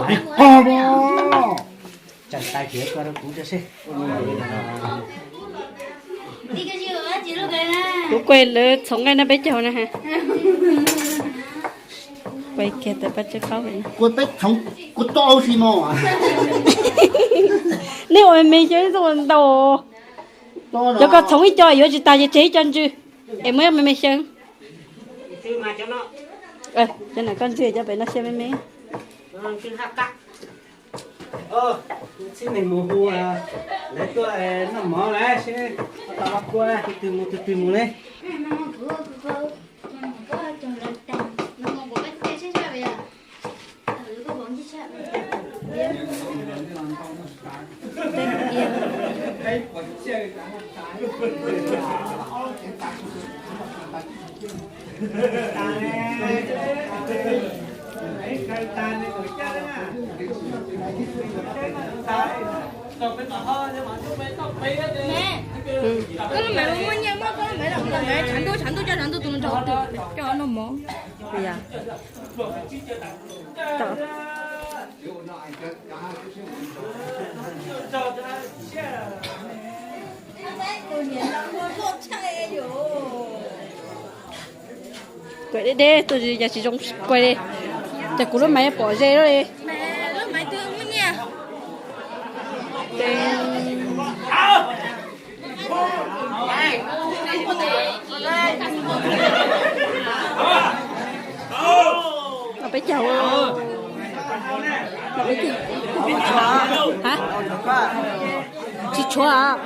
Qog no. Tseem tais kiag koj rau kuv tso seb. Kuv kuj lawv txhoov nqaij no peb caug na ha. Kuv peb txhoov, kuv tau si mo. Nej ua me xyoo ntau. Cov koj txhoov ib co yuav tsis tas ces tseg ib co ntsw. Es muaj ib me me xyoo. Cov no koj ntsw cov pem no xyaw me me. Txhib neeg mus hu lawv tuaj noj mov lawm seb tau kua tus twg mus tus twg mus li. Koj lub maiv muaj nyiaj muab koj lub maiv los, tshav ntuj tshav ntuj coj tshav ntuj tus no rau tus coj noj mov. Kuaim deb deb tuaj yam tsis zoo kuaim li. Ces kuv lub maiv pom ze lawm li. Peb caug. Hab, tsis tshuav.